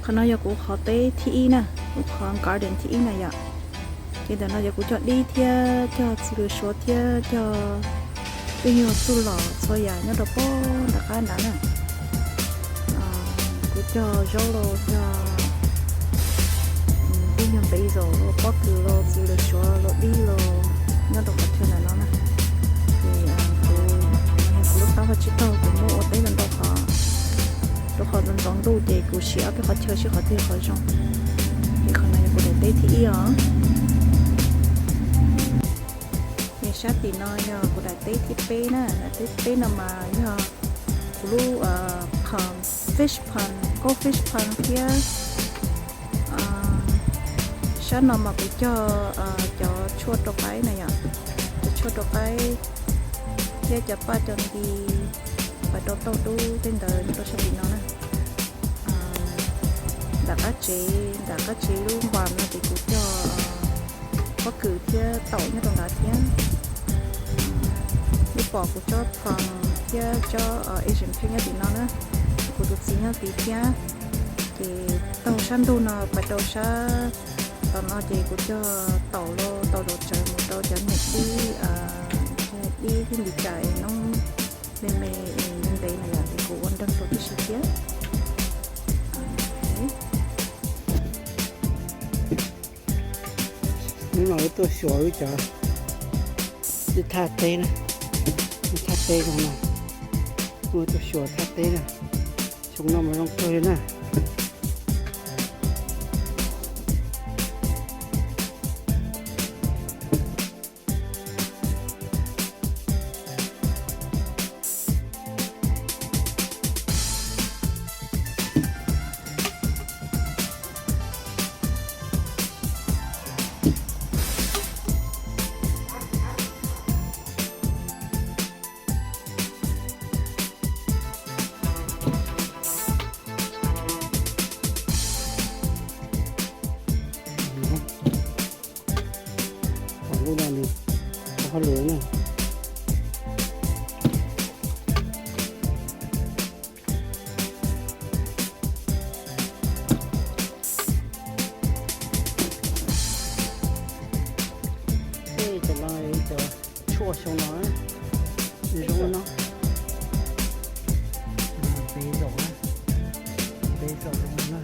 Qhov no yog kuv qhov teb thib ib na, kuv qhov garden thib ib na yom. Ces ntawm no yog kuv cog dib thiab cog txiv lws suav thiab cog peb nyuag txuj lom txhua yam nyob rau pob nram qab nrad na. Kuv cog zaub los cog peb nyuag basil los pob kws los txiv lws suav los dib los nyob rau qhov chaw ntawm no na. Ces kuv, kuv lub qab vaj tsib taug kuv muab ua teb ntau ntau qhov, rau qhov ntxoov ntxoov ntuj ces kuv siv ob peb qhov chaw sib qhov twg qhov zoo. Ces qhov no yog kuv daim teb thib ib os. Ces sab tim no yog kuv daim teb thib peb na, daim teb thib peb no mas yog kuv lub pond, fish pond, gold fish pond thiab. Sab no mas kuv cog cov tshuaj rau qaib na yom, cov tshuaj rau qaib thiab cov paj cov nti pais rau tauj dub tej ntawd nyob rau sab tim no na. Nram qab tsev, nram qab tsev lub npas no ces kuv cog pob kws thiab taum nyob rau nrad thiab. Lub pom kuv tsob plum thiab tsob Asian pink nyob tim no na, kuv tus txiv nyob tid thiab. Ces taug sab ntug no pais rau sab tom no ces kuv cog taum los tau zov tsawv mus rau cov niag dib, dib thiab ntiv cais noob me me ntev ntev na yom, ces kuv ua nreeg rau tib si thiab. Hnub no wb tuaj xyuas wb cov, wb thaj teb na, wb thaj teb zoo no, wb tuaj xyuas thaj teb na, xyoo no mas zoo kawg li na. Lub no nws tau hauj lwm na. Tej cov no, cov tshuaj xyoo no zoo no, peb zaum, peb zaum zoo no na.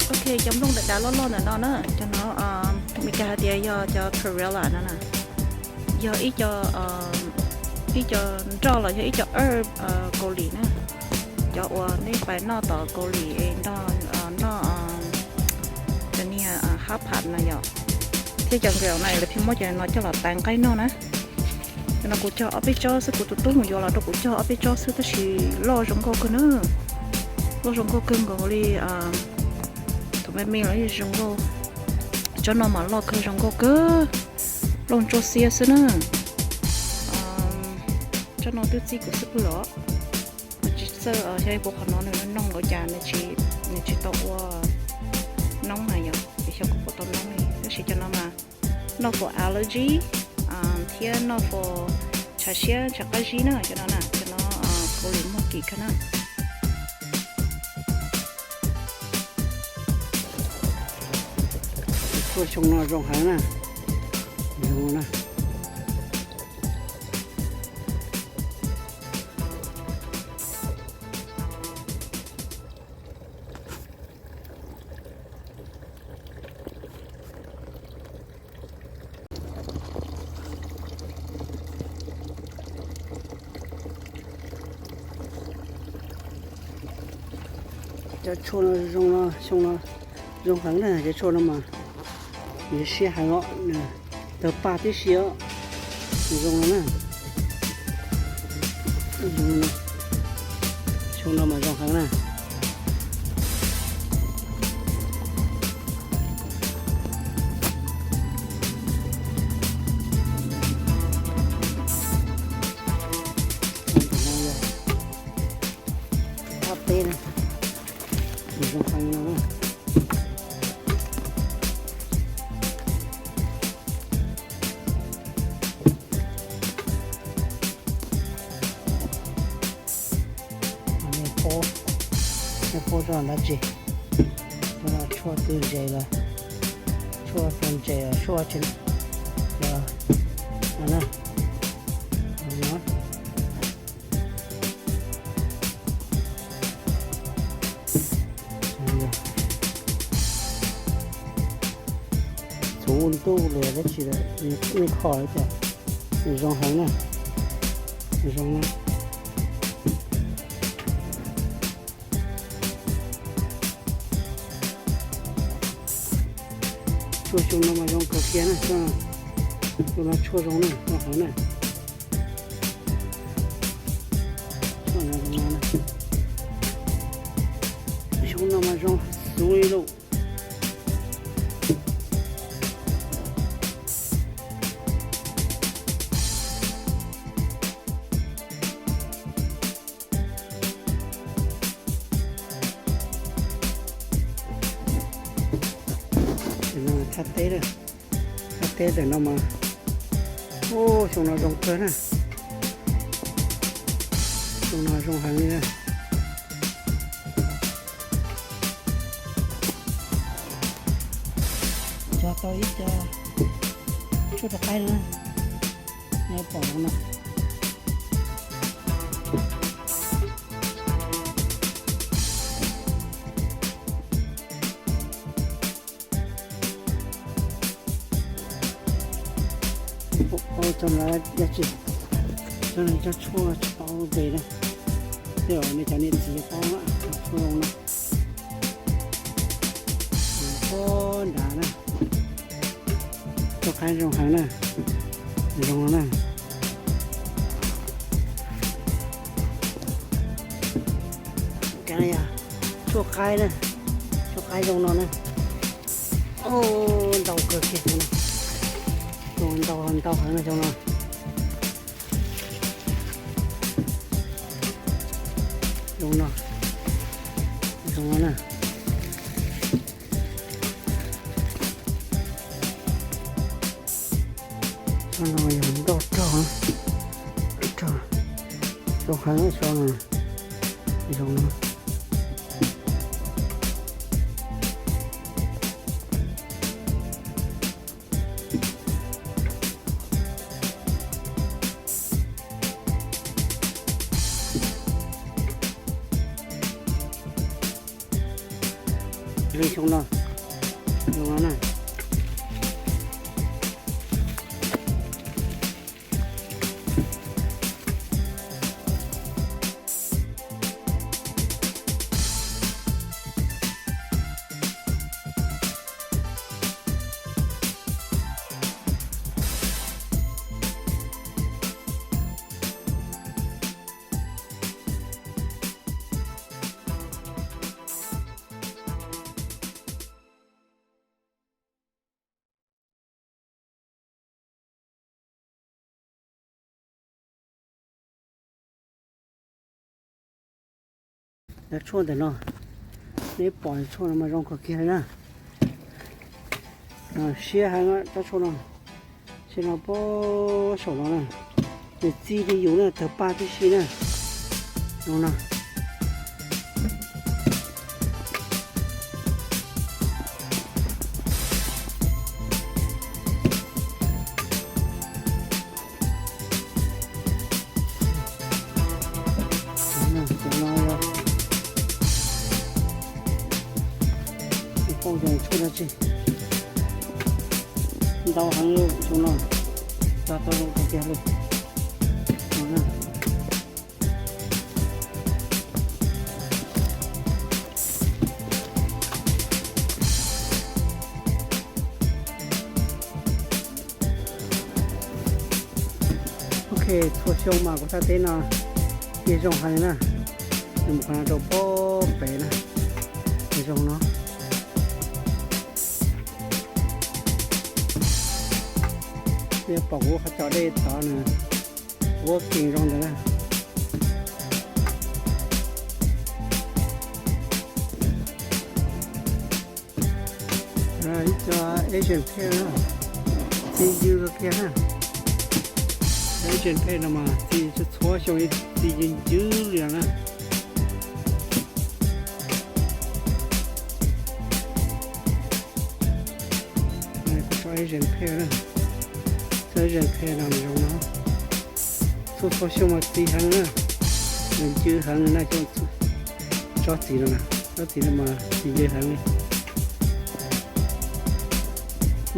Ok, cov nplooj dav dav loj loj ntawm no na, cov no Meskas hais tias yog cov Perilla no na, yog ib co, ib co nroj los yog ib co herb Kaus Lim na, cov uas nej pais noj tom Kaus Lim es nrog noj cov niag hot pot no yom, thiab cov grill no lawv pheej muab cov no coj los tav nqaij noj na. Cov no kuv cog ob peb tsob xwb, kuv tus tub mus yuav los rau kuv cog ob peb tsob xwb tab sis loj zoo nkauj kawg na, loj zoo nkauj kawg nkaus li thaum me me los zoo nkauj. Tsob no mas loj kawg zoo nkauj kawg, loj ntsuab xiab xwb na. Tsob no twb txib kuv xwb pwg los, tsis txawj xyov puas qhov no nws noog nkaus cas nws tsis tau ua noob na yom, es xyov kuv puas tau noob li. Tab sis cov no mas noj for allergy thiab noj for tshav siab tshav qab zib na, cov no na, cov no Kaus Lim muaj kim kawg na. Tshuaj xyoo no zoo heev na, zoo na. Cov tshuaj no zoo no, xyoo no zoo heev na, cov tshuaj no mas nws siab heev os, tawg paj tib si os, zoo no na. Xyoo no mas zoo heev na. Thaj teb na, zoo heev no na. pob, nyob pob zog dab tsi. Cov no tshuaj tw ntses los tshuaj txhua ntses los tshuaj tsi los na. Txhuv ntuj li dab tsi lawm, nej kho li cas, zoo heev na, zoo na. Tshuaj xyoo no mas zoo kawg kiag na, xyoo no tshuaj zoo na, zoo heev na. Xyoo no mas zoo xuv li lawm. Thaj teb, thaj teb ntawm no mas, ub, xyoo no zoo kawg na, xyoo no zoo heev li na. Cog tau ib co tshuaj rau qaib na, nej pom no. Ua tso no dab tsi, tso no cov tshuaj tsis tau ntes na, tej zaum nej cov niam txiv paub tshuaj zoo no. Pob nrad na, tshuaj qaib zoo heev na, zoo no na. Tshuaj qaib na, tshuaj qaib zoo no na. Ntau kawg kiag no, ntau ntau heev no xyoo no. Zoo no, zoo no na. Xyoo no yog ntau rog, rog, zoo heev xyoo no, zoo no. Li xyoo no, xyoo no na. Cov tshuaj ntawm no, nej pom tshuaj no mas zoo kawg kiag li na. Siab heev cov tshuaj no. Siab no pob saum no na. Nws txi li yus na, tawg paj tib si na. Zoo no. Cov no yog ib qho tshuaj dab tsi ntau heev li xyoo no, cog tau zoo kawg kiag li. Ok, txhua xyoo mas kuv thaj teb no yeej zoo heev na. Nws mus qhov no rau pob pem na, zoo no. Pom kuv qhov cos dej tod nws working zoo ntawd na. Ib co Asian pear na, txi ncw kawg kiag na. Asian pear no mas txi txhua xyoo txi ncw ncw li no na. Zees Phej na, tsob Zees Phej no zoo no. Txhua txhua xyoo mas txi heev na, nws ncw heev li na, tsob txiv no na, tsob txiv no mas txi ncw heev li.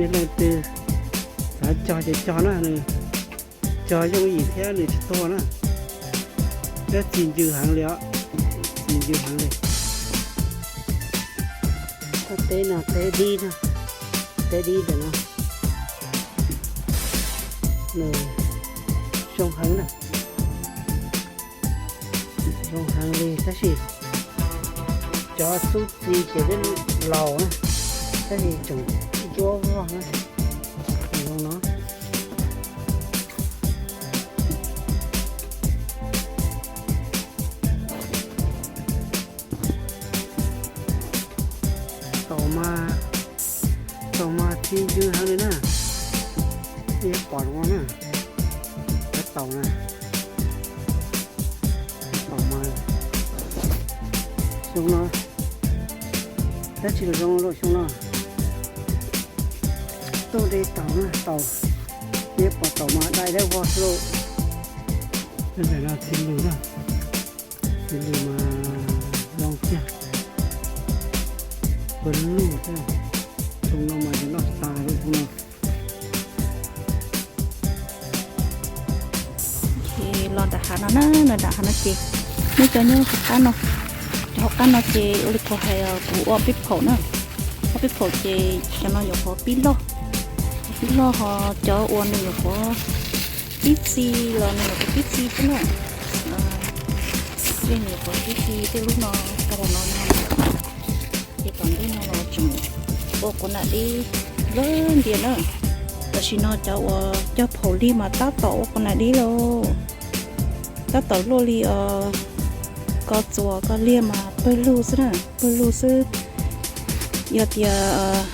Yog leej twg xav cog ces cog na, nws cog yooj yim thiab nws tsis tuag na. Thiab txi ncw heev li os, txi ncw heev li. Tsob teb no teb dib na, teb dib ntawm no, nws zoo heev na, zoo heev li tab sis cov xub txi ces twb laus na, tab sis tseem ncuab vog na, zoo no. Taum mas, taum mas txi ncw heev li na, nej pom no na, cov taum na, taum mas xyoo no dab tsi los zoo lawm xyoo no. Tuaj de taum na, taum, nej pom taum mas dai dawb vog xwb lauj. Ntawm no txiv lws na, txiv lws mas zoo tiag, pawg lug xwb. Xyoo no mas noj tas li xyoo no. Los nram hav no na, los nram hav no ces nej cov nyob hauv qab no, cov hauv qab no ces ua li kuv hais, kuv ua peb phaum na, ua peb phaum ces cov no nyuam qhuav pib loj, pib loj ho cov uas nws nyuam qhuav pib txi los nws nyuam qhuav pib txi xwb na. Tej nyuam qhuav pib txi tej lub no, tau los no no, ces tom ntej no los tseem ua quav nam dib lawm ntiag na. Tam sim no cov uas cog phaum lig mas tab tom ua quav nam dib lauj, tab tom luaj li os. Koj txuas koj liag mas pawg lug xwb na, pawg lug xwb. Yog tias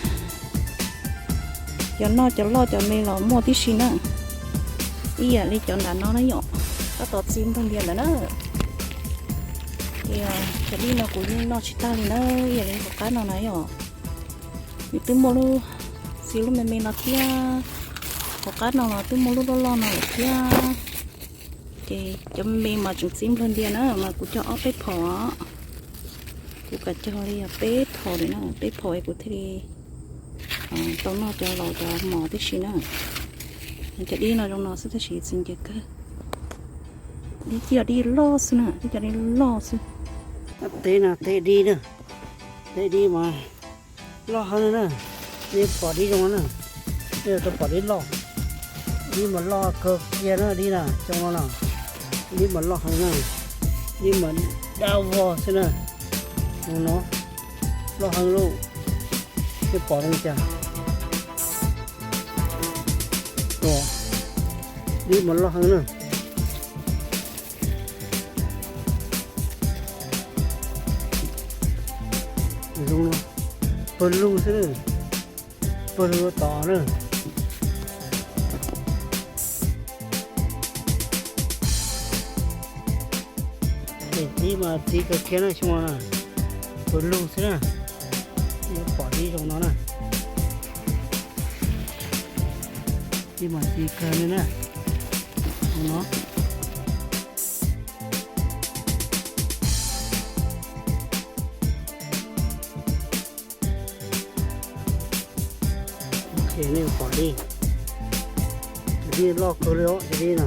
cov noj cov loj cov me los muaj tib si na, ib yam li cov nram no na yom, tab tom txi nrog ntiag ntawd na. Ces cov dib no kuv yeej noj tsis tag li na, ib yam li hauv qab no na yom, nws twb muaj lub, txi lub me me no thiab, hauv qab no los twb muaj lub loj loj no lawm thiab. Ces cov me me mas tseem txi nplawg ntiag na, mas kuv cog ob peb phaum os. Kuv kam cog li peb phaum li na, peb phaum es kuv thiaj li tau noj cov laus cov mos tib si na. Cov dib no zoo no xwb tab sis txi ncw kawg. Dib cov dib loj xwb na, dib cov dib loj xwb. Teb no teb dib na, teb dib mas loj heev na, nej pom dib zoo na, nej yuav tau pom dib loj, dib mas loj kawg kiag na, dib na zoo no na, dib mas loj heev na, dib mas dawb vog xwb na, zoo no, loj heev lauj, nej pom zoo cas, dib mas loj heev na. Zoo no, pawg lug xwb na, pawg lug tod na. Ces dib mas txi kawg kiag na xyoo no na, pawg lug xwb na, nej pom dib zoo no na. Dib mas txi kawg li na, zoo no. Ces nej pom dib, cov dib loj kawg li os, cov dib no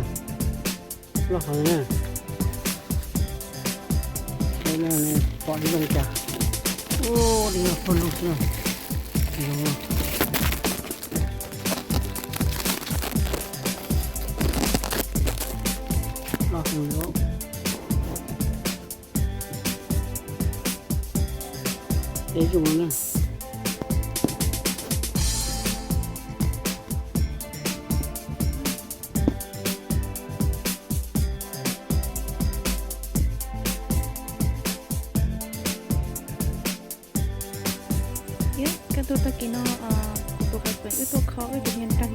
loj heev na. Pom dib zoo cas, ua dib no pawg lug xwb na, zoo loj heev li os. Peb zoo na. Yog koj tuaj tag kis no, kuv tus hais tias wb tuaj kho wb tus niag nreeg,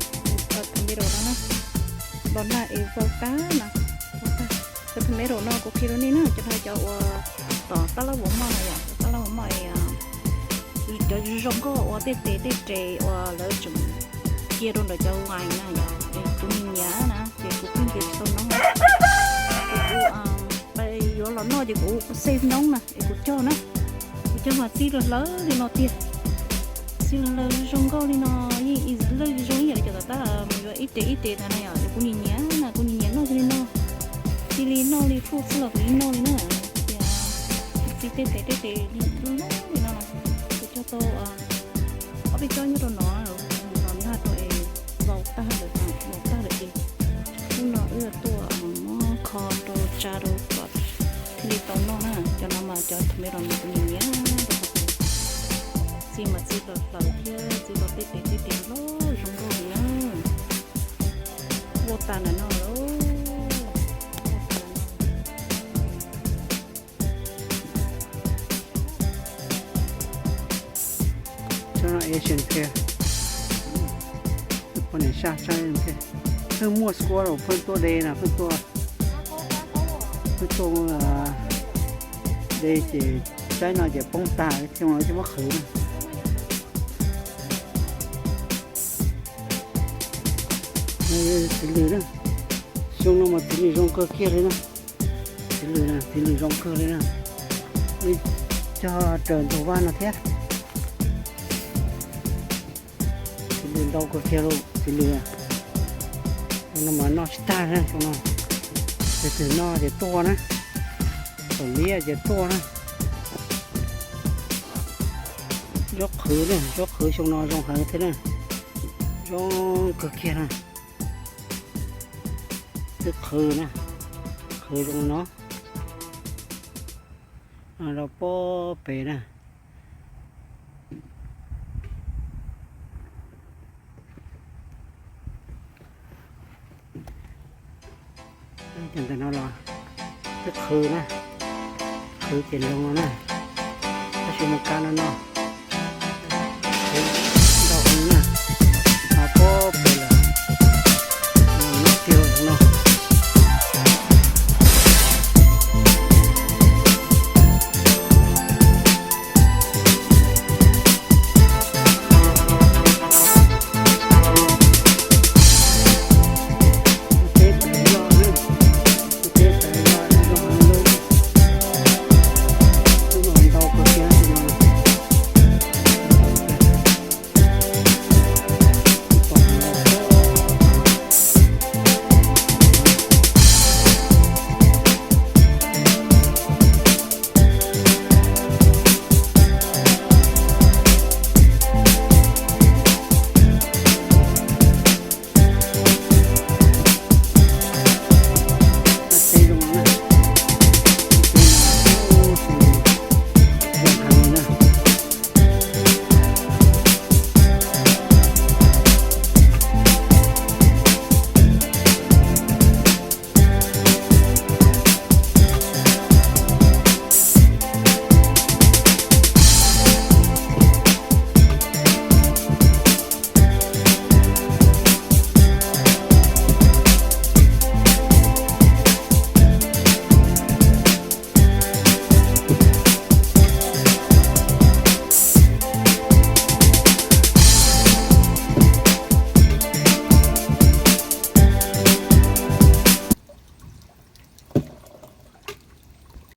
tus phim rau no na, los nag es vau tag na, vau tag. Tus phim rau no kuv qhia rau nej na, cov no cov uas tom tab lab vov moj na yom, tom tab lab vov moj, cov zoo nkauj ua tej tes tej res uas lawv tseem cia rau ntawm cov vine na yom, es kuv nyiam nyiam na ces kuv pheej cia tsis tau noob. Ces kuv, pais yuav los noj ces kuv save noob na es kuv cog na, kuv cog mas txij hlawv hlawv li no tiag. Txij hlawv hlawv zoo nkauj li no, yeej ib leej zoo ib yam li cov tom qab mus yuav ib tes ib tes ntawd na yom, es kuv nyiam nyiam na, kuv nyiam nyiam noj zoo li no. Cia li noj li fruit xwb los kuv yeej noj li na. Tias txij tej tes tej tes li no, kuv cog tau ob peb tsob nyob rau no, los nag rau es vau tag lawm, vau tag lawm ces hnub no wb tuaj muab kho rau tsa rau kom thiaj li tau noj na. Cov no mas cov tomato no kuv nyiam nyiam rau qhov tias txij mas txij hlawv hlawv thiab txij tau tej tes tej tes loj zoo nkauj li na. Vuaj tas ntawm no lawm. Tsob no Asian pear, poj niam saj tsob Asian pear. Pheej muaj squirrel pheej tuaj de na, pheej tuaj, pheej tuaj de ces tsob no ces poob tag thiaj muab qhwv na. Txiv lws na, xyoo no mas txiv lws zoo kawg kiag li na. Txiv lws, txiv lws zoo kawg li na. Cog raws ntug vaj no thiab. Txiv lws ntau kawg kiag li, txiv lws. Xyoo no mas noj tsis tag na, xyoo no. Tus twg noj ces tuaj na, thaum liab ces tuaj na. Zaub qhwv na, zaub qhwv xyoo no zoo heev thiab na. Zoo kawg kiag na. Twb qhwv na, qhwv zoo no. Rau pob pem na. Cov ntawm no los twb qhwv na, qhwv ces zoo no na. Tab sis mus kab no no, qhwv